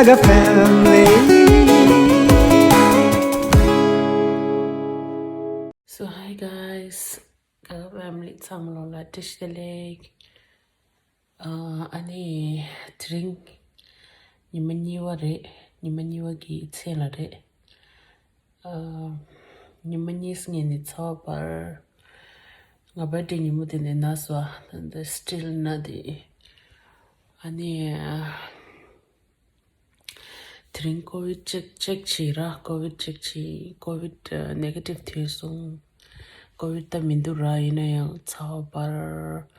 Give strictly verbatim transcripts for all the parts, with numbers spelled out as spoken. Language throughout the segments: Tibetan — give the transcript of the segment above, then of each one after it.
Gaga family. So hi guys, Gaga family ཚང་མ་ལོ་ལ་བཀྲ་ཤིས་བདེ་ལེགས། ཨ་ཨ་ནི་དེ་རིང་ཉི་མ་གཉིས་པ་རེད། ཉི་མ་གཉིས་པ་གི་མཚན་ལ་རེད། ཨ་ཉི་མ་གཉིས་སྔོན་ནས་ཚ་བ་འབར། ང་བར་ཌེ་ཉིན་མོ་དེ་ནས་ན་སོ་ཨ་ད་སི་ཊིལ་ན་དེ། ཨ་ནི་དེ་རིང་ཀོ་བིད་ཅེག་ཅེག་བྱས་ར། ཀོ་བིད་ཅེག་བྱས། ཀོ་བིད་ནེ་གེ་ཊིབ་ཐོན་སོང་། ཀོ་བིད་ད་མི་འདུག་ར། ཡིན་ན་ཡང་ཚ་བ་འབར།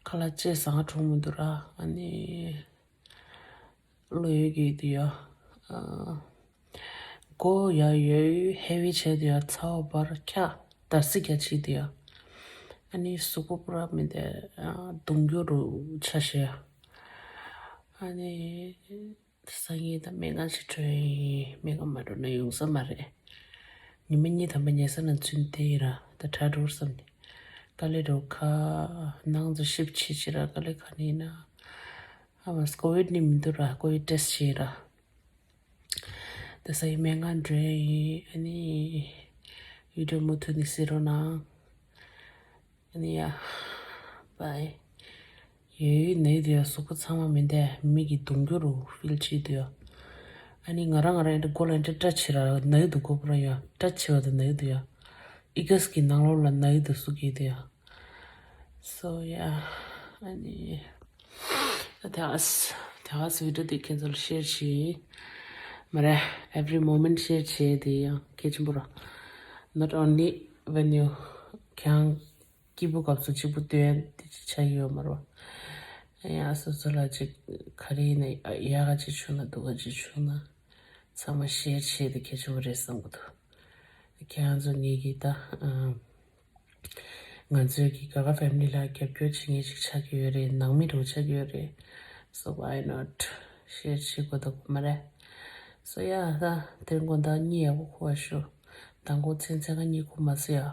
ཁ་ལག་ཅེས་ཟ་ང་གྲོང་མི་འདུག་ར། ཨ་ནི་བློ་ཡོད་ཀྱི་དུ་ཡ། ཨ་མགོ་ཡ་ཡོད་ཧེ་བི་བྱས་དུ་ཡ། ཚ་བ་འབར་ཁྱག་འདར་སིག་རྒྱག་བྱས་དུ་ཡ། ཨ་ནི་གཟུགས་པོ་པུ་ར་མི་འདུག་ཨ་གདུང་རྒྱུ་རུ་ཆ་ཤས་ཡ། ཨ་ནི་སང་ཉིན་ད་སྨན་ཁང་ཞིག་འགྲོ་ཡིན། སྨན་ཁང་མ་འགྲོ་ན་ཡོང་ས་མ་རེད། ཉི་མ་གཉིས་ཐམ་པ་ཉལ་ས་ན་ཚུན་དེ་ཡིན་ར། ད་དྲག་འགྲོ་བསམ་ནས། དཀའ་ལས་འགྲོ་ཁ། ནང་དུ་ཤིབ་ཆེ་ཆེ་ར། དཀའ་ལས་ཁ་ནས་ཡིན་ན། ཨ་མ་ཀོ་བིད་ནི་མི་འདུག་ར། ཀོ་བིད་ཊེ་སི་ཊི་བྱས་ར། ད་སང་ཉིན་སྨན་ཁང་འགྲོ་ཡིན། ཨ་ནི་ཡུ་ཊུབ་མུ་མཐུད་ནས་གཟིགས་རོགས་གནང་། ཨ་ནི་ཡ། བའི། ཡོད་ཡོད་ནའི་དུ་ཡ། གཟུགས་པོ་ཚང་མ་མི་འདུག་མིག་གིས་གདུང་རྒྱུ་རུ་ཕིལ་བྱེད་དུ་ཡ། ཨ་ནི་ང་རང་ང་རང་ཨེ་འདྲ་མགོ་ལ་ཨེ་འདྲ་སྐྲ་བྱེད་ར་ནའི་དུ་གོ་པུ་ར་ཡ། སྐྲ་བྱེད་པ་དུ་ནའི་དུ་ཡ། ཨི་གས་ཀྱི་ནང་ལོགས་ལ་ནའི་དུ་སུ་གི་དུ་ཡ། So yeah. ཨ་ནི་ད་དེ་ག་དེ་ག་བི་ཌི་ཡོ་དེ་ཁྱེད་ཚོ་ལ་ཤེར་བྱེད། མ་རེད། Every moment ཤེར་བྱེད་དེ་ཡང་གལ་ཆེན་པོ་ར། Not only when you ཁྱང་སྐྱིད་པོ་སྐབས་སུ་གཅིག་པུ་སྟོན་དེ་ཅིག་ཆགས་ཡོད་མ་རེད་པ། ཡང་སོ་སོ་ལ་ཅིག་ག་རེ་ཡིན་ན་ཡག་ག་ཅིག་བྱུང་ན་སྡུག་ག་ཅིག་བྱུང་ན་ཚང་མ་ཤེར་བྱེད་དེ་གལ་ཆེན་པོ་རེད་བསམ་གི་འདུག་ཁྱེད་རང་ཚོ་ངེད་ཀྱི་ད་ཨམ། ང་ཚོའི་གི་ག་ག་ཕེ་མི་ལི་ལ་རྒྱབ་སྐྱོར་བྱེད་མཁན་ཞིག་ཆགས་ཀྱི་ཡོད་རེད། ནང་མི་རུ་ཆགས་ཀྱི་ཡོད་རེད། So why not ཤེར་བྱེད་དགོས་འདུག་མ་རེད། So yeah ད་དེ་དགོང་དག་གཉིད་ཡག་པོ་ཁུག་པ་ཤོག་མདང་དགོང་མཚན་མཚན་ག་གཉིད་ཁུག་མ་སོང་ཡ།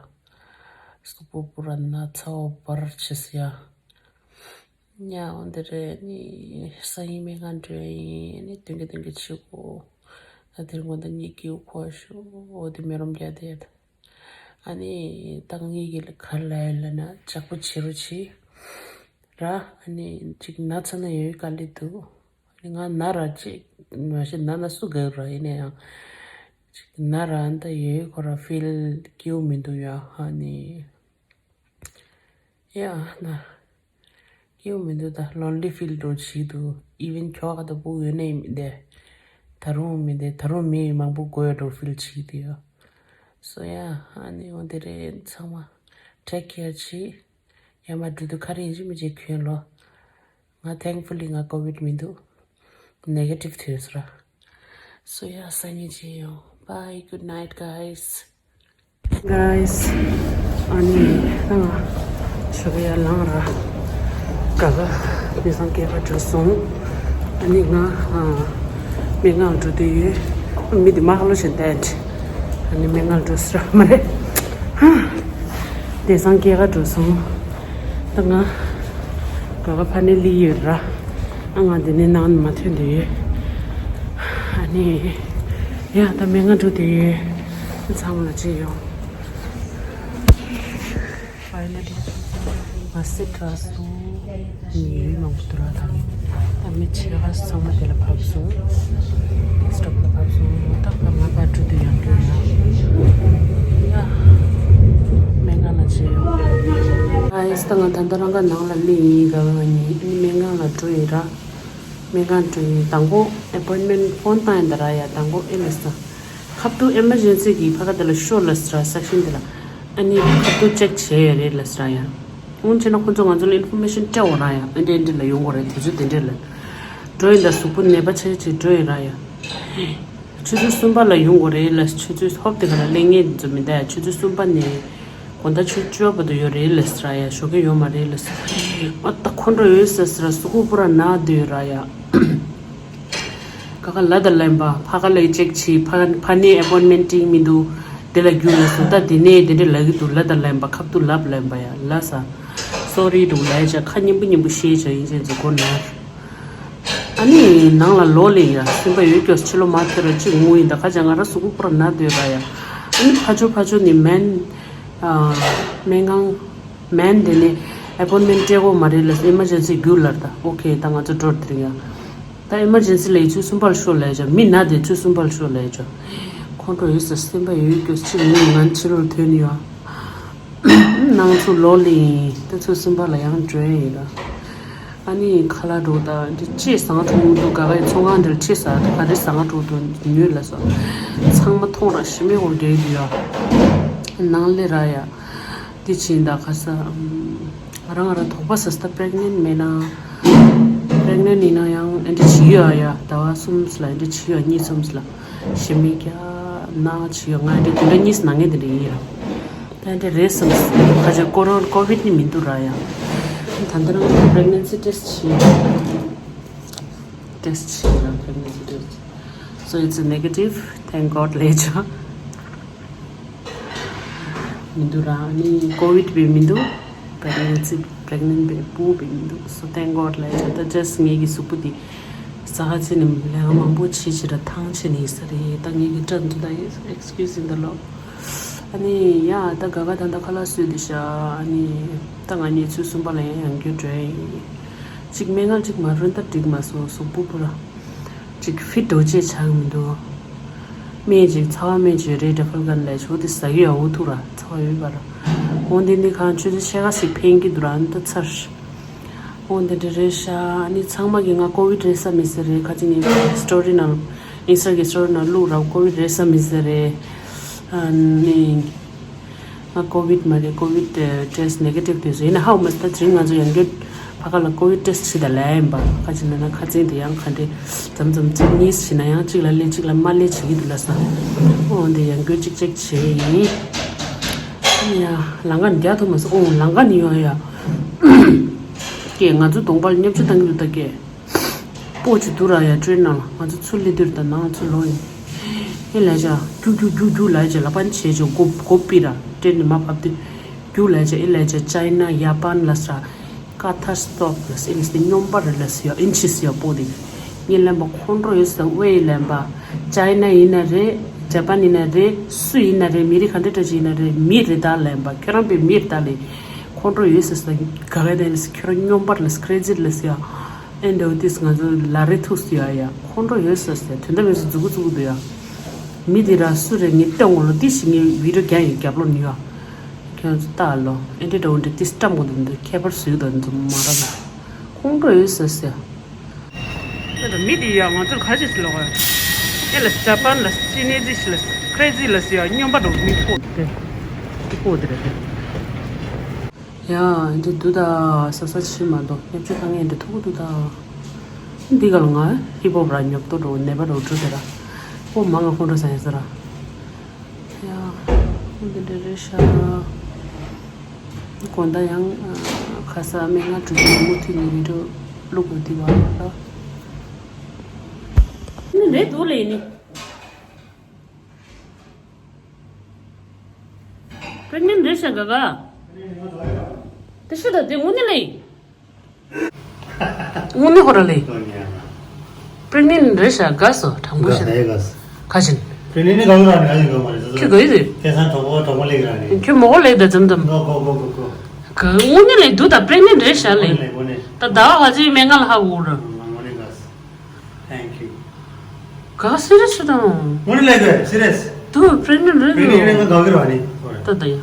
གཟུགས་པོ་པུ་ར་ན་ཚ་བ་འབར་བྱས་སོང་ཡ། ཉ་འོ་འདི་རེད། ནི་སང་ཉིན་སྨན་ཁང་འགྲོ་ཡ་ཡིན། ནི་སྟོན་གི་སྟོན་གི་བྱེད་དགོས། ད་དེ་དགོང་དག་གཉིད་སྐྱིད་པོ་ཁུག་པ་ཤོག་འོ་དེ་མེ་རོམ་རྒྱག་དེ་ཡ་ད། ཨ་ནི་ད་ངེད་ཀྱི་ལ་ག་རེ་ལབ་ཡོད་ལབ་ན་ཅག་པོ་བྱེད་རོགས་བྱེད་ར། ཨ་ནི་ཅིག་ན་ཚ་ན་ཡོད་དཀའ་ལས་འདུག་ཨ་ནི་ང་ན་ར་ཅིག་མ་གཞི་ན་ན་སུ་དགའ་ར། ཡིན་ན་ཡང་ཅིག་ན་ར་ཨ་ནི་ད་ཡོད་ཁོ་ར་ཕིལ་སྐྱིད་པོ་མི་འདུག་ཡ། ཨ་ནི་ཡ་ན། སྐྱིད་པོ་མི་འདུག་ད་ལོན་ལི་ཕིལ་འགྲོ་བྱེད་འདུག་ཨི་ཝེན་ཁྱོ་ག་ད་སྤུ་གུ་ཡོད་ནའི་མི་འདུག་ད་རུང་མི་འདུག་ད་རུང་མི་མང་པོ་དགོས་འགྲོ་ཕིལ་བྱེད་འདུག་ཡ། So yeah ཨ་ནི་འོ་དེ་རེད། ཚང་མ་ཊེག་ཀེར་བྱེད། ཡ་མ་འགྲོ་དུས་ག་རེ་ཡིན་གཅིག་མིན་གཅིག་གྱོན་ལོ། ང་ཐེང་ཕུ་ལི་ང་ཀོ་བིད་མི་འདུག་ནེ་གེ་ཊིབ་ཐོན་སོང་ར། So yeah སང་ཉིན་མཇལ་ཡོང་། Bye, good night guys. Guys, ཨ་ནི་ང་ཞོགས་ཡར་ལངས་ར། ག་ག་དེང་སང་སྐྱེལ་ག་འགྲོ་སོང་། ཨ་ནི་ང་ཨ་སྨན་ཁང་འགྲོ་འདོད་ཡོད། མི་དེ་མ་ཧ་ལོ་བྱེད་འདས། ཨ་ནི་སྨན་ཁང་འགྲོ་སྲིད་ར་མ་རེད། དེང་སང་སྐྱེལ་ག་འགྲོ་སོང་། ད་ང་ག་ག་ཕ་ནས་ལི་ཡོད་ར། ཨ་ང་འདི་ནས་ནང་ནས་མ་ཐོན་འདོད་ཡོད། ཨ་ནི་ཡ་ད་སྨན་ཁང་འགྲོ་འདོད་ཡོད། ཚང་མ་ལ་ཅིག་ཡོང་། Finally ང་སེ་དྲག་སོང་། ཉི་འོད་མང་པོ་འདུག་ར། ད་ནི་ད་མི་ཕྱེད་ཀ་ཚང་མ་དེ་ལ་བབས་སོང་། སི་ཊོབ་ལ་བབས་སོང་། ད་ཕར་ང་ཕར་འགྲོ་དུས་ཡང་འགྲོ་ཡ། ཡ། སྨན་ཁང་ལ་མཇལ་ཡོང་། ཨ་ཡེས་ད་ང་ད་ལྟ་རང་ཁ་ནང་ལ་སླེབས་ཡིན། ག་བ་ང་གཉིས་ཨ་ནི་སྨན་ཁང་ལ་འགྲོ་ཡིན་ར། སྨན་ཁང་འགྲོ་ཡིན། དང་པོ་ཨེ་པོའིན་མེན་ཊི་ཕོན་བཏང་ཡིན་ད་ར་ཡ། དང་པོ་ཨེ་ལ་ས། ཁབ་ཏུ་ཨེ་མར་ཇེན་སི་གི་ཕ་ག་དེ་ལ་ཤོག་ལ་ཟེར་ར། སེག་ཤན་དེ་ལ་ཨ་ནི་ཁབ་ཏུ་ཅེག་བྱས་ཡོད་རེད་ལ་ཟེར་ར་ཡ། འོན་ཅེ་ན་ཁོ་ཚོ་ང་ཚོ་ལ་ཨིན་ཕོར་མེ་ཤན་སྤྲད་འོང་ར་ཡ། ཨེ་འདྲ་ཨེ་འདྲ་ལ་ཡོང་དགོས་རེད། དུས་ཚོད་དེ་འདྲ་ལ་འགྲོ་ཡིན་ད། གཟུགས་པོ་ནད་པ་ཆེ་ཆེ་འགྲོ་ཡིན་ར་ཡ། ཆུ་ཚོད་གསུམ་པ་ལ་ཡོང་དགོས་རེད་ལ། ཆུ་ཚོད་ཧོབ་དེ་ག་ལ་སླེབས་ངེས་ཚོ་མི་འདུག་ཡ། ཆུ་ཚོད་གསུམ་པ་ནས་དགོང་དག་ཆུ་ཚོད་བཅུ་པ་བར་དུ་ཡོད་རེད་ལ་ཟེར་ར་ཡ། ཞོགས་ཀས་ཡོད་མ་རེད་ལ་ཟེར། ཨ་ད་ཁོང་ཁྲོ་ཡོད་ཟེར་ཟེར་ར། གཟུགས་པོ་པུ་ར་ན་སྡོད་ཡོད་ར་ཡ། ཀ་ཁ་ལ་དང་ལེན་པ། ཕ་ག་ལ་ཅེག་བྱེད། ཕ་ཕ་ནས་ཨེ་པོའིན་མེན་ཊི་བྲིས་མི་འདུག་དེ་ལ་རྒྱུགས་ལ་སོང་། ད་དེ་ནས་དེ་འདྲ་ལབ་ཀྱི་འདུག་ལ་དང་ལེན་པ། ཁབ་ཏུ་ལབ་ལེན་པ་ཡ་ལ་ས། སོ་རི་འདུག་ལ་ཡ་ཅག་ཁ་སྙན་པོ་སྙན་པོ་བཤད་བྱ་ཡིན་ཅན་ཚོ་གོ་ན། ཨ་ནི་ནང་ལ་ལོག་ལེ་ཡ་སེམས་པ་ཡོད་ཀྱོ་ཕྱི་ལོ་མ་ཐེ་ར་ཅིག་ངུ་ཡིན་ད་ཁ་ཅག་ང་ར་གཟུགས་པོ་པུ་ར་ན་སྡོད་ར་ཡ། ཨ་ནི་ཕ་ཇོ་ཕ་ཇོ་ནི་མན་ཨ་སྨན་ཁང་མན་དེ་ནས་ཨེ་པོན་མེན་སྤྲད་གོ་མ་རེད་ལ་ཨེ་མར་ཇེན་སི་རྒྱུགས་ལར་ད་ཨོ་ཁེ་ད་ང་ཚོ་འགྲོ་དེ་རིང་ཡ། ད་ཨེ་མར་ཇེན་སི་ལ་ཡི་ཚུལ་གསུམ་པར་ཤོག་ལས་ཅོ་མི་ན་དེ་ཚུལ་གསུམ་པར་ཤོག་ལས་ཅོ། ཁོང་ཁྲོ་ཡོད་ས་སེམས་པ་ཡོད་སྐྱོ་ཅི་ངུ་ང་ཕྱི་ལོར་ཐོན་ཡོད། ནང་ཚུ་ལོ་ལིང་དེ་ཚོ་སེམས་པ་ལ་ཡང་འགྲོ་ཡིན་ལ། ཨ་ནི་ཁ་ལག་འགྲོ་ད་འདི་ཅི་ཟ་ང་འགྲོ་འདུག་ག་གའི་ཚོང་ཁང་འདིར་ཅི་ཟ་ག་རེ་ཟ་ང་འགྲོ་འདུག་ཉོས་ལ་སོ། ཚང་མ་མཐོང་ར་ཞི་མི་འོར་རྒྱག་གི་ཡོད། ནང་ལས་ར་ཡ། འདི་ཕྱིན་ད་ཁ་ས། ང་རང་ང་རང་དོགས་པ་ཟ་ས་ད་པྲེག་ནེན་མེད་ན། པྲེག་ནེན་ཡིན་ན་ཡང་ཨེ་འདྲ་བྱེད་ཡོད་ཨ་ཡ་ཟླ་བ་གསུམ་ལ་ཨེ་འདྲ་བྱེད་ཡོད་གཉིས་གསུམ་ལ། ཞི་མི་རྒྱ་ན་བྱེད་ཡོད་ང་ཨེ་འདྲ་དེ་འདྲ་གཉིས་ན་ངེས་དེ་འདྲ་ཡིན་ཡ། ད་ཨེ་འདྲ་རེད་བསམ་སོང་ཁ་ཆེ་ཀོ་རོན་ཀོ་བིད་ནི་མི་འདུག་ར་ཡ། ད་འདི་རང་པྲེག་ནེན་སི་ཊེ་སི་ཊི་བྱེད་ཡོད། ཊེ་སི་ཊི་བྱེད་ཡོད་པྲེག་ནེན་སི་ཊེ་སི་ཊི། So it's a negative. Thank God ལས་ཆོག་མི་འདུག་ར་ནི་ཀོ་བིད་བས་མི་འདུག་པྲེག་ནེན་སི་པྲེག་ནེན་བས་བུ་བས་མི་འདུག So thank God ལས་ཆོག་ད་just ངེད་ཀྱི་གཟུགས་པོ་འདི་ཟ་ཁ་ཆེ་ནི་ལས་ཀ་མང་པོ་བྱེད་བྱེད་ར་ཐང་ཆེ་ནི་ཡིན་ས་རེད་ད་ངེད་ཀྱི་སྐྲ་འདུག་ད་excuse in the Lord ཨ་ནི་ཡ་ད་ག་ག་ད་ད་ཁ་ལག་བཟོས་འདི་ཤ་ཨ་ནི་ད་ང་གཉིས་ཚུལ་གསུམ་པ་ལ་ཡང་ཡང་རྒྱུ་འགྲོ་ཡིན་གཅིག་སྨན་ཁང་གཅིག་མ་རུན་ད་འགྲིག་མ་སོང་གཟུགས་པོ་པུ་ར། ཅིག་ཕིཊ་འགྲོ་ཅེས་ཆགས་མི་འདུག་སྨན་ཅིག་ཚ་བ་སྨན་ཅིག་རེད་ཌ་ཕལ་གན་ལས་ཆོག་དེ་ཟ་གི་ཡ་འུ་ཐུག་ར་ཚ་བ་ཡོད་པ་ར། འོ་འདི་འདི་གང་ཆུ་ཚོད་ཤེ་ག་ཞིག་ཕན་གི་འདུག་ར་འདི་ཚར། འོ་འདི་འདྲ་རེད་ཤག་ཨ་ནི་ཚང་མ་གི་ང་ཀོ་བིད་རེད་ས་མི་ཟེར་རེད་ཁ་ཅིག་ངའི་སི་ཊོ་རི་ནང་ཨིན་སི་ཊ་གི་སི་ཊོ་རི་ནང་བླུག་ར་ཀོ་བིད་རེད་ས་མི་ཟེར་རེད། ཨ་ནི། ང་ཀོ་བིད་མ་རེད་ཀོ་བིད་ཊེ་སི་ཊི་ནེ་གེ་ཊིབ་དེ་ཚོ་ཡིན་ན་ཧའུ་མ་སི་ད་དེ་རིང་ང་ཚོ་ཡང་སྐྱོད་ཕ་ཁ་ལ་ཀོ་བིད་ཊེ་སི་ཊི་བྱེད་ད་ལ་ཡིན་པ་ཁ་ཅིག་ན་ན་ཁ་ཚན་དེ་ཡང་ག་འདྲེ་ཙམ་ཙམ་ཙམ་གཉིས་བྱེད་ན་ཡང་གཅིག་ལ་ལས་གཅིག་ལ་མ་ལས་བྱེད་ཀྱི་འདུག་ལ་ས་ཨོ་འདི་ཡང་སྐྱོད་གཅིག་གཅིག་བྱེད་ཡིན། ཡ་ལང་ཀ་ནི་རྒྱ་ཐུབ་མ་སོང་ཨོ་ལང་ཀ་ནི་ཡོང་ཡ། ཀྱེ་ང་ཚོ་གདོང་པར་བརྙས་བཅོས་བཏང་གི་འདུག་ད་ཀྱེ། པོ་ཅིག་འདུག་ར་ཡ་ཊེ་རེན་ནང་ལ་ང་ཚོ་ཚུར་སླེབས་དུས་ད་ནང་ཚུར་ལོག་ཡིན། ཨེ་ལས་བྱ་རྒྱུག་རྒྱུག་རྒྱུག་རྒྱུག་ལས་བྱ་ལ་པན་བྱས་བྱ་མགོ་མགོ་པི་ར་ཊེ་རེན་ནི་མ་བབས་དུས་རྒྱུག་ལས་བྱ་ཨེ་ལས་བྱ་ཅའི་ན་ཡ་པན་ལ་ས་ཀ་ཐར་སི་ཊོབ་ལ་ས་ཨེ་ནི་སི་སྙོམས་པར་ལ་ས་ཡ་ཨིན་ཆི་སི་ཡ་པོ་དེ་ངས་ལན་པ་ཁོང་ཁྲོ་ཡོད་ས་ཝེ་ལན་པ་ཅའི་ན་ཡིན་ན་རེད་ཇ་པན་ཡིན་ན་རེད་སུ་ཡིན་ན་རེད་མི་རིགས་ག་འདྲ་འདྲ་ཅིག་ཡིན་ན་རེད་མི་རེད་ད་ལན་པ་ཁྱོད་རང་པའི་མི་རེད་ད་ལས་ཁོང་ཁྲོ་ཡོད་ས་ས་ག་ག་དེ་ནི་ས་ཁྱོད་རང་སྙོམས་པར་ལ་ས་ཁེ་རེ་ཛི་ལ་ས་ཡ། ཨེ་འདྲ་བོ་ཏིས་ང་ཚོ་ལ་རེ་ཐུག་སུ་ཡ་ཡ་ཁོང་ཁྲོ་ཡོད་ས་ཟེར་དོན་དམ་ཡོད་ས་འཛུགས་འཛུགས་འདུག་ཡ། མི་དེ་ར་སུ་རེད་ངས་ལྟ་འོང་ལོ་ཏི་ཞིག་ངས་བི་ཌིའོ་རྒྱག་ཡོད་རྒྱབ་ལོ་ནི་ཡ། ཁྱོད་ཚོ་ལྟ་ལོ་ཨེ་འདྲ་འདྲ་བོ་འདྲ་ཏིས་སྐྲམ་གོ་འདུག་འདུག་ཁྱད་པར་སུ་ཡོད་དོ་འདུག་མ་ར་ན། ཁོང་ཁྲོ་ཡོད་ས་ཟེར། ཨེ་ད་མི་དེ་ཡ་ང་ཚོར་ག་རེ་ཟེར་ལོ་ག་ཨེ་ལ་ཇ་པན་ལ་ཅི་ནས་ཟི་ཞི་ལ་ཁེ་རེ་ཛི་ལ་ཟེར་ཡ་སྙོམས་པ་འགྲོ་མི་ཕོ་དེ་ཕོ་དེ་རེད། ཡ་འདི་འདུག་ད་ས་ས་ཕྱིན་མ་གཏོགས་ཉབ་ཆུ་ཁང་ངས་འདི་ཐུག་འདུག་ད། འདི་ག་ལ་ང་ཧིབ་ཧོབ་ར་ཉོབ་ཏོ་འགྲོ་ནད་པ་རོ་འགྲོ་དེ་ར། ཨོ་མ་ང་ཁོང་ཁྲོ་ཟ་ཡ་ས་ར། ཡ་འདི་འདྲ་རེད་ཤག་དགོང་དག་ཡང་ཁ་ས་སྨན་ཁང་འགྲོ་དུས་མུ་མཐུད་ནས་བི་ཌིའོ་བླུག་དགོས་འདི་བ་ལ། ནི་རེད་འདུག་ལས་ནི། པྲེག་ནེན་རེད་ཤག་ག་ག་དེ་ཤི་ད་དེ་དངོས་གནས་ལས། དངོས་གནས་ཧོ་ར་ལས། པྲེག་ནེན་རེད་ཤག་ག་སོ་དྲང་པོ་ཤི། ག་ཤིན། པྲེག་ནེན་ནི་ག་ག་ར་ནི་ག་ཡི་ག་མ་རེད་ཁྱོད་ག་ཡི་རེད། ཁྱོད་ས་གྲོགས་པོ་གྲོགས་མོ་ལེགས་ར་ནི། ཁྱོད་མོ་གོ་ལེགས་ད་ཙམ་ཙམ། གོ་གོ་གོ་གོ་གོ། ག་དངོས་གནས་ལས་འདུག་ད་པྲེག་ནེན་རེད་ཤག་ལས། དངོས་གནས་དངོས་གནས། ད་ཟླ་བ་ཁ་ཅིག་སྨན་ཁང་ལ་ཧ་གོ་ར། དངོས་གནས་ག་སོ། Thank you. ག་སི་རི་སི་དང་། ངོ་ནི་ལས་པས་སི་རི་སི། དུ་པྲེག་ནེན་རེད་པྲེག་ནེན་རེད་ང་ག་གི་ར་ནི། ད་ད་ཡ།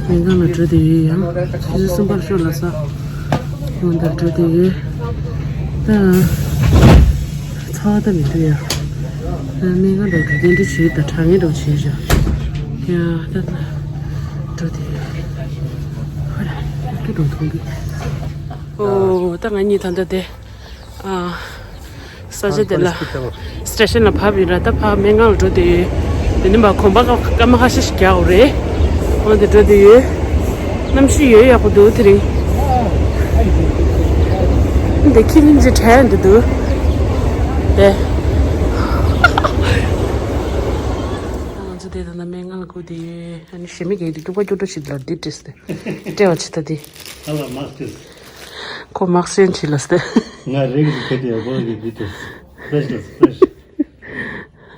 སྨན་ཁང་ལ་འགྲོ་དེ་ཡོད་ཡང་ཆུ་ཚོད་གསུམ་པར་ཤོག་ལ་ས། ཡོང་དང་འགྲོ་དེ་ཡོད། ད། ཚ་བ་ད་མི་འདུག་ཡ། ད་སྨན་ཁང་དུ་འགྲོ་དེ་འདྲ་བྱེད་ད་དྲང་ངེས་འགྲོ་བྱེད་བཞག་ཡ་ད་ད། འགྲོ་དེ་ཡོད། ཧོ་ར་ཡ་ཀི་འགྲོ་མཐོང་གི་ཨོ་ད་ང་གཉིས་ད་ད་དེ། ཨ། ས་ཆ་དེ་ལ་སི་ཊེ་ཤན་ལ་བབས་ཡོད་ར་ད་ཕ་སྨན་ཁང་ལ་འགྲོ་དེ་ཡོད། དེ་ནི་མ་གོམ་པ་སྐར་མ་ཁ་ཤས་ཤིག་རྒྱག་དགོས་རེད། འོ་དེ་འགྲོ་དེ་ཡོད། གནམ་གཤིས་ཡོད་ཡག་པོ་འདུག་དེ་རིང་། འདི་ཁྱི་ལིན་ཅི་བྲལ་འདི་འདུག་དེ། དེ་ད་ནི་སྨན་ཁང་ལ་སྒུག་བསྡད་ཡོད། ཨ་ནི་གཞན་མི་གིས་འདི་སྐྱུག་པ་སྐྱུག་བྲོ་ཞིག་ལ་འདི་བྲིས་ཏེ་སྤྲད་པ་ཅིག་ད་འདི། ཨ་ལ་མ་སྐྱུག་ཁོ་མ་སྐྱུག་ཅིག་ལ་སྟེ། ང་རིག་གི་ཁེ་དེ་ཁོ་གི་འདི་བྲིས། Fresh ལ་fresh.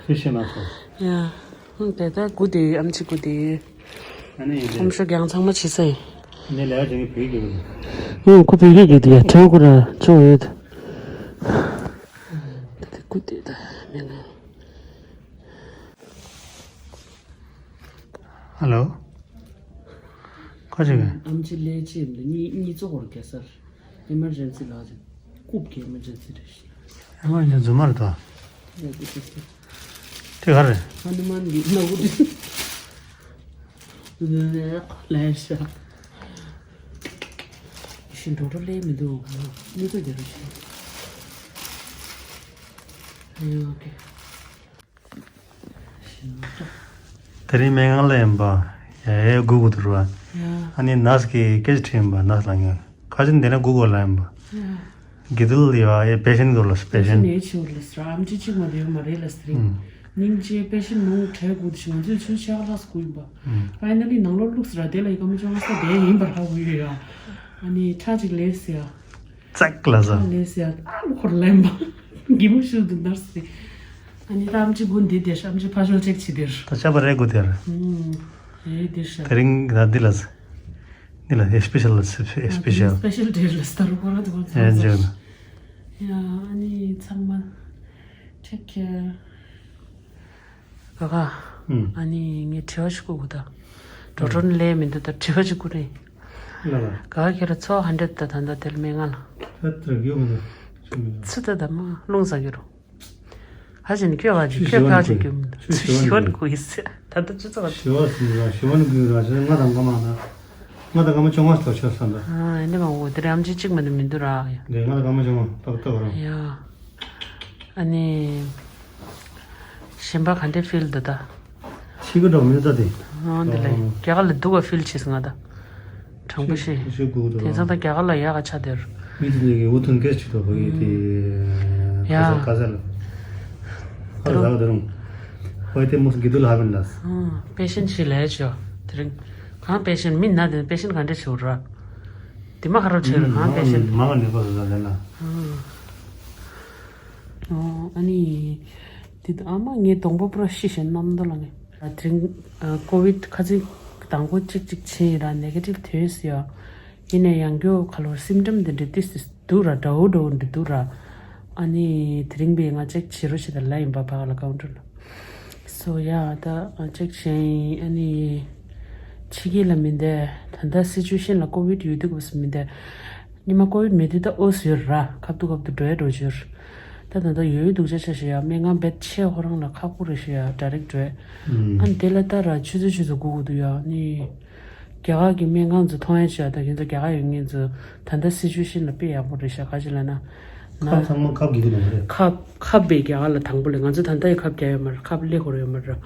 Fish and offal. ཡ། ཧུང་དེ་ད་སྒུག་བསྡད་ཡོད། ཨམ་ཆི་སྒུག་བསྡད་ཡོད། ཨ་ནི་ཡིན་ཨམ་ཤོ་རྒྱང་ཚང་མ་ཕྱི་ས་ཡིན། ཨ་ནི་ལས་ཀ་བྱེད་མཁན་བོད་ཡིག་སྐྱོན་གྱི་འདུག་ཨུ་ཁོ་བོད་ཡིག་སྐྱོན་གྱི་འདུག་ཡ་དྲན་དགོས་ར་ཆོག་ཡོད། ད་དེ་སྒུག་བསྡད་ད་མེད་ན། ཧ་ལོ། ཁ་ཅིག་གི་ཨམ་ཆི་ལས་བྱེད་འདི་གཉིས་གཉིས་ཚོགས་སྐོར་གེ་སར་ཨེ་མར་ཇེན་སི་ལགས་ཀྱི་རྐུབ་ཀྱི་ཨེ་མར་ཇེན་སི་རེད་ཤག་ཨེ་མར་ཇེན་སི་རྫུན་མ་རེད་དོ། ཡ་དེ་དེ་དེ། དེ་ག་རེད། ཧ་ནུ་མན་གྱི་སྣ་བུག་དེ་ལས་ཤག་ཤིན་ཏུ་འགྲོ་ལས་མི་འདུག་གཉིས་ཚོགས་རྒྱ་རུ་ཤག་ཨ་ཡོ་ཨོ་ཀེ། དེ་རིང་སྨན་ཁང་ལ་ཡིན་པ། ཡ་ཡ་སྒུག་དགོས་འདུག་ར། ཡ། ཨ་ནི་ནར་སི་གིས་སྐད་ཆ་དྲིས་ཡིན་པ། ནར་སི་ལགས་ངས་ཁ་ཅིག་འདི་ན་སྒུག་དགོས་ལབ་ཡིན་པ། ཡ། གི་དུལ་ཡ་ཡ་པེ་ཤེན་སྐོར་ལ་པེ་ཤེན། ནས་ཆེ་བ་ལ་སི་ར་ཨམ་ཆི་གཅིག་མ་རེད་མ་རེད་ལ་སི་རིང་། ཨུམ། སྙིང་རྗེ་པེ་ཤེན་མང་པོ་གྲས་སྒུག་དུས་ང་ཚོས་ཆུ་ཆེ་བ་ལྷག་སྒུག་ཡིན་པ། ཨུམ། ཕའི་ནལ་ལི་ནང་ལོགས་བླུགས་སི་ར་དེ་ལ་ཡི་ག་མི་ཅོང་ས་དེ་ཡིན་པར་ཧ་གོ་ཡོད་ཡ། ཨ་ནི་ཁྲ་ཅིག་ལས་སི་ཡ། ཙག་ལ་ཟ། ལས་ཡ་ཨ་ཁོར་ལེན་པ། གི་མོ་ཤུ་དུ་ནར་སི། ཨ་ནི་ད་ཨམ་ཆི་གུན་འདི་དེ་ཨམ་ཆི་ཕ་ཤོལ་ཅེག་བྱེད་དེར། ད་ཆ་པ་རེ་གུ་དེར། ཨུམ། ཨེ་དེ་ཤ། དེ་རིང་ད་འདི་ལ་ཟ། འདི་ལ་ཨེ་སྤེ་ཤལ་ལ་ཟ་ཨེ་སྤེ་ཤལ། སྤེ་ཤལ་དེར་ལ་སྟར་གོ་ར་དུ་གོ་ཨེ་ཚང་ཟ། ཇོ་ན། ཡ་ཨ་ནི་ཚང་མ། Take care. ག་ག་ཨུམ། ཨ་ནི་ངས་དྲི་བ་ཞིག་བཀོད་དགོས་ད། འགྲོ་གྲོན་ལས་མི་འདུག་ད་དྲི་བ་ཞིག་བཀོད་རེད། ལ་ལ། ག་ག་ཁྱེད་ར་ཚོ་ཧན་ཌེད་ད་ད་ད་དེར་མེད་ང་ལ། ད་དེར་གཡོ་མི་འདུག་ཚི་ད་ད་མ་རླུང་ཟ་གི་རུ། ཧ་ཅང་སྐྱོ་བ་ཅིག་ཁྱོད་ཕག་ཅིག་སྐྱོ་མི་འདུག་ཚི་ཞི་བ་ནི་གོ་ཡི་ཟེར་ད་ད་ཅི་ཚོ་བ། ཞི་བ་སུ་ར་ཞི་བ་ནི་གུ་ར་ཞི་ང་དང་ག་མ་ན། ང་དང་ག་མ་ཅོང་བ་སྟོ་ཆོ་ས་འདུག་ཨ་ཨ་ནི་མ་འོ་དེར་ཨམ་ཆི་གཅིག་མ་ནི་མི་འདུག་ར། ཡ། འདི་ང་དང་ག་མ་ཅོང་བ་ཏག་ཏག་ར། ཡ། ཨ་ནི། གཞན་པ་ག་འདྲའི་ཕིལ་འདུག་ད། ཕྱི་གི་འགྲོ་མི་ད་དེ། ཨང་དེ་ལས་རྒྱ་གར་ལ་སྡུག་ག་ཕིལ་བྱེད་སོང་ང་ད། དྲང་པོ་བཤད། ཤི་གུ་དུ་དེང་སང་ད་རྒྱ་གར་ལ་ཡག་ག་ཆགས་དེར། མི་དེ་ནས་འུ་ཐུང་ཀེ་ཆི་ཏོ་བ་ཡི་དེ། ཡ། ཁ་ས་ཁ་ས་ལ། ཁ་ལ་ཟ་ག་དེ་རུང་། ཁོ་ཡི་དེ་མུ་སུ་གི་དུ་ལ་ཧ་བན་ལ། ཨང་པེ་ཤེན་ཞིག་ལས་ཆོ། དེ་རིང་། གང་པེ་ཤེན་མི་ན་དེ་པེ་ཤེན་ག་འདྲ་ཆེ་བ་ར། དེ་མ་ཁ་རོ་ཆེ་ར་གང་པེ་ཤེན། མ་ག་ནི་པ་ཟ་ཟ་ལ། ཨང་། ཨོ་ཨ་ནི། དེ་ཨ་མ་ངའི་གདོང་པ་པུ་ར་ཤི་ཞེས་གནམ་མདོ་ལ་ངས། དེ་རིང་ཀོ་བིད་ཁ་ཚིག་དང་པོ་གཅིག་གཅིག་ཕྱིན་ཡིན་ར་ནེ་གེ་ཊིབ་ཐོན་སོང་ཡ། ཡིན་ནའི་ཡང་རྒྱུ་ཁ་ལོར་སིམ་ཊམ་དེ་འདྲ་ཏིས་ཏིས་འདུག་ར་འདྲ་བོ་འདྲ་བོ་འདྲ་འདུག་ར། ཨ་ནི་དེ་རིང་པས་ང་ཅེག་བྱེད་རོགས་བྱེད་དང་ལབ་ཡིན་པ་ཕ་ག་ལ་ཀའུན་ཊར་ལ། སོ་ཡ་ད་ཅེག་བྱས་ཡིན་ཨ་ནི། ཕྱི་རྒྱལ་ལ་མི་འདས་ད་ལྟ་སི་ཅུ་ཨེ་ཤན་ལ་ཀོ་བིད་ཡོད་དུས་སྐབས་སུ་མི་འདས། ཉི་མ་ཀོ་བིད་མེད་དུས་ད་ཨོ་ཟེར་ར་ཁབ་ཏུ་ཁབ་ཏུ་འགྲོ་ཡ་འགྲོ་ཞོར། ད་ད་ད་ཡོད་ཡོད་སྡུག་ཅག་ཆ་ཞེ་ཡ་སྨན་ཁང་བེད་ཆེ་ཧོ་རང་ལ་ཁག་པོ་རེད་ཞེ་ཡ་ཌའི་རེག་འགྲོ་ཡ། ཨ་ནི་དེ་ལ་ད་ར་ཆུ་ཚོད་ཆུ་ཚོད་སྒུག་དགོས་འདུག་ཡ་ནི། རྒྱ་གར་གྱི་སྨན་ཁང་ཚོ་མཐོང་ཡ་ཆེ་ཡ་ད་ཁྱེད་ཚོ་རྒྱ་གར་ཡོད་མཁན་ཚོ་ད་ལྟ་སི་ཅུ་ཨེ་ཤན་ལ་དཔེ་ཡག་པོ་རེད་ཤག་ག་ཅི་ལ་ན། ཁབ་ཚང་མ་ཁབ་གི་གི་ནང་རེད། ཁབ་ཁབ་པའི་རྒྱ་གར་ལ་དང་པོ་ལས་ང་ཚོ་ད་ལྟ་ཡི་ཁབ་རྒྱག་ཡོད་མ་རེད་ཁབ་ལེ་ཧོར་ཡོད་མ་རེད།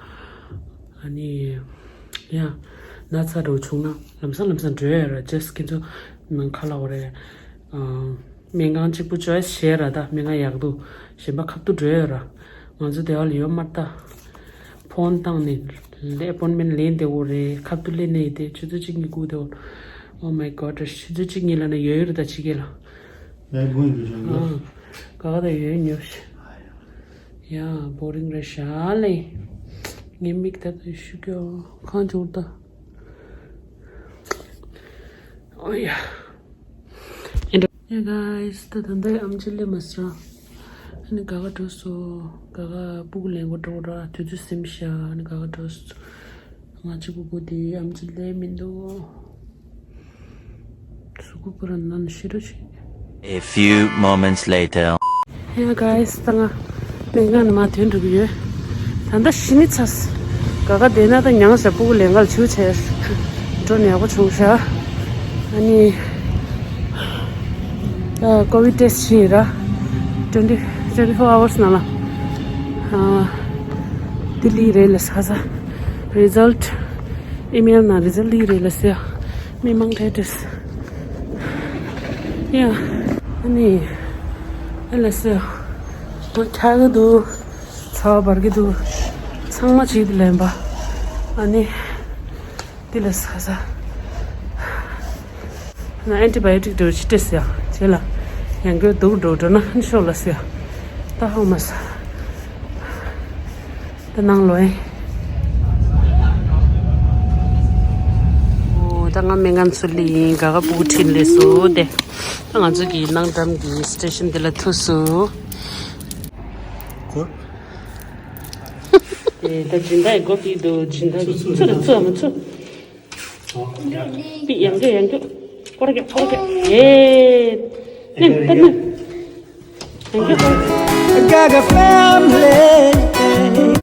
ཨ་ནི། ཡ། ན་ཚ་འདྲ་བོ་བྱུང་ན་ལམ་སང་ལམ་སང་འགྲོ་ཡ་ར་ཇེས་ཁྱེད་ཚོ་ནང་ཁ་ལ་འོ་རེད། སྨན་ཁང་གཅིག་པུ་ཅོ་ཡ་བྱས་ར་ད་སྨན་ཁང་ཡག་འདུག་གཞན་པ་ཁབ་ཏུ་འགྲོ་ཡ་ར། ང་ཚོ་དེ་བ་ལ་ཡོད་མ་རེད་ད། ཕོན་བཏང་ནས་ལས་ཨེ་པོན་མེན་ལེན་དེ་འོ་རེད་ཁབ་ཏུ་ལེན་ནས་དེ་ཆུ་ཚོད་གཅིག་གཉིས་སྒུག་དེ་འོ། Oh my god ཆུ་ཚོད་གཅིག་གཉིས་ལ་ན་ཡོད་ཡོད་རེད་ད་ཕྱི་རྒྱལ་ལ། ལས་དགོས་འདུག་ཅང་ཡོད། ག་ག་ད་ཡོད་ཉོ་ཤི། ཡ་བོ་རིང་རེད་ཤག་ལེ། ངའི་མིག་ད་ད་ཤུ་ཀྱོ་གང་བྱུང་ད། ཨོ་ཡ། ཡ་གའི་སི་ད་ད་ད་ཨམ་ཆི་ལེ་མ་སི་ར། ཨ་ནི་ག་ག་འགྲོ་སོ། ག་ག་སྤུ་གུ་ལེན་གོ་འགྲོ་ར་དུས་ཚོད་སེམས་ཤ་ཨ་ནི་ག་ག་འགྲོ་སོ། ང་གཅིག་པུ་སྒུག་དེ་ཨམ་ཆི་ལེ་མི་འདུག་གཟུགས་པོ་པུ་ར་ནང་ཤི་རོ་ཆེ། A few moments later. Hey guys ད་ང་སྨན་ཁང་ནས་མར་ཐོན་འགྲོ་གི་ཡོད། ད་ལྟ་ཤི་ནི་ཚ་སི། ག་ག་བསྡད་ན་ད་མྱངས་ཤག་སྤུ་གུ་ལེན་གར་ཆུ་ཆེ། འགྲོ་ནས་ཡག་པོ་བྱུང་ཤག་ཨ་ནི། ཀོ་བིད་ཊེ་སི་ཊི་བྱས་ར། twenty twenty four hours ནང་ལ། ལྡི་ལི་རེད་ལ་ས་ས། རི་ཛལ་ཊི། ཨི་མེལ་ནང་རི་ཛལ་ཊི་ལི་རེད་ལ་ཟེར། མི་མང་ཁྲལ་ཏེས། ཡ། ཨ་ནི། ཨ་ལ་ཟེར། ཁྱག་གི་འདུག་ཚ་བ་འབར་གི་འདུག་ཚང་མ་བྱེད་དུ་ལེན་པ། ཨ་ནི། འདི་ལ་ཟ་ཟ། ན་ཨན་ཊི་བྷ་ཡོ་ཊིག་འགྲོ་ཅི་སྤྲད་ཟེར་ཡ། བྱས་ལ། ཡང་སྐྱོ་སྡུག་འགྲོ་འགྲོ་ན་ཤོག་ལ་ཟེར་ཡ། ད་ཧོ་མ་ཟ། ད་ནང་ལོ་ཨེ། ཨོ་ད་ང་མི་ངན་ཚུ་ལི་ཡིན་ག་ག་པུ་ཁྲིན་ལས་སོ་དེ། ད་ང་ཚོ་གི་ནང་འགྲམ་གི་སི་ཊེ་ཤན་དེ་ལ་ཐུག་སོ། ཨེ་ད་སྦྱིན་བདག་གི་སྒོ་ཕྱེ་འདུག་སྦྱིན་བདག་གི་ཚུར་ཚུར་མ་ཚུར། པི་ཡང་རྒྱུ་ཡང་རྒྱུ། སྐོར་རྒྱུ་སྐོར་རྒྱུ། ཡེ། ནེམ་ད་ནེམ། ཡང་རྒྱུ་སྐོར། I got a family.